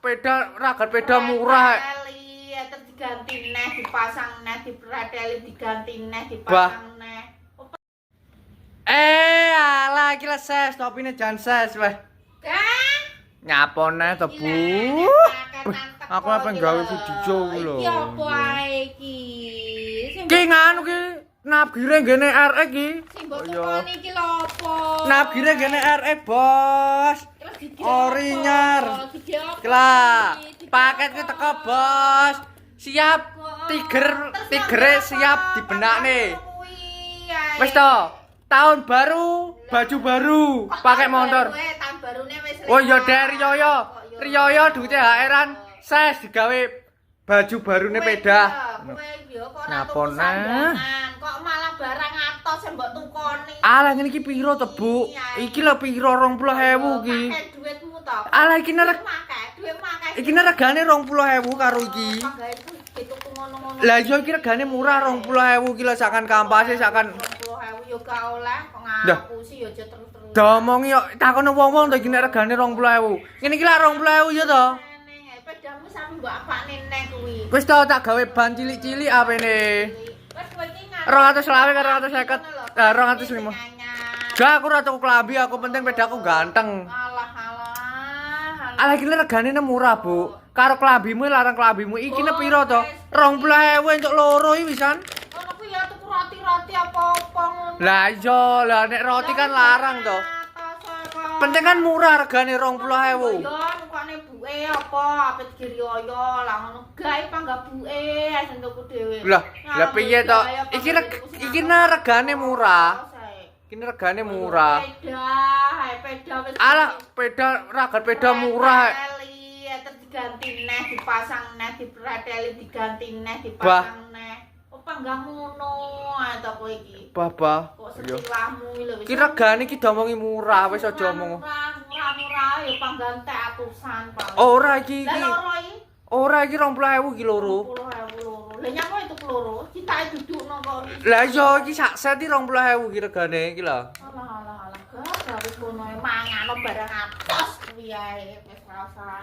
Peda ragat peda murah. Preteli, ya, terus diganti neh, dipasang neh, dipreteli, diganti neh, dipasang neh. Oh, Eh, alah, iki lah ses, topine jan ses weh. Kan? Nyapa neh to, Bu? Aku apa gawe video ku lho. Iki apa ae iki? Sing Ki nganu ki nabgire ngene RX ki. Sing mbok Oh, iya. tukoni iki lho apa? Nabgire ngene RX, Bos. Terus dikira Orinyar. apa? Dikira apa Iki lah, iki? Dikira paket ki apa? teko, Bos. Siap, tiger, Terus tigere nang siap apa? dibenakne. Kuwi, ae. Wis to, tahun baru, baju baru, Kok pakai tahun motor. baru, eh, tahun barune wis Oh iya, lewat. Der Riyoyo. Kok yo. Riyoyo duit THR-an ses digawe baju barune Kowe peda. iki lho, kowe iki yo kok ora Nyapa tuku nah? sandangan, kok malah barang atos sing mbok tukoni. Alah, ngene iki piro to, Bu? Iki lho piro, 20.000 iki. Akeh duitmu to. Alah, iki nek Duitmu akeh, duitmu akeh. iki nek regane 20.000 karo iki. Panggawe dituku ngono-ngono. Lah iya, iki regane murah, 20.000 iki lho, sakan kampase sakan. 20.000 yo gak oleh, kok Dah. ngapusi yo aja terus-terus. Diomongi yo takono wong-wong to, iki nek regane 20.000. Ngene iki lak 20.000 ya to. Neneng, eh, pedamu sampe mbok apakne neh kuwi. Wis to, tak gawe ban cilik-cilik apene. Wis kowe iki 220 karo 250. Ngono lho. Lah, 205. Sing anyar. Gak, aku ora tuku klambi, aku penting pedaku ganteng. Alah alah. Alah, iki regane murah, Bu. Karo klambimu larang klambimu iki ne piro to? 20.000 entuk loro iki wisan. Ngono kuwi ya tuku roti-roti apa-apa ngono. Lah iya, lah nek roti kan larang to. Penting kan murah regane 20.000. Yo nukane buke apa ape digiriyo lah ngono. Gawe panggah buke sing tuku dhewe. Lah, lah piye to? Iki ne regane murah. Iki regane murah. Peda, ae peda wis. Alah, peda ragat peda murah. Preteli, ya, terus diganti neh, dipasang neh, dipreteli, diganti neh, dipasang neh. Oh, panggah ngono ae to kowe iki. Bah bah. Kok Iya. setilahmu iki lho wis. Ki regane iki diomongi murah, wis aja omong. Murah, murah-murah ya panggah entek atusan paling. Ora iki Lah iki. loro iki. Ora, iki 20.000 iki loro. 20.000 loro. Lah nyapa itu loro? Citake dudukno kok. Lah iya, iki sak set iki 20.000 iki regane iki lho. Alah alah alah, gak wis kono mangano barang atos kuwi ae wis ora usah.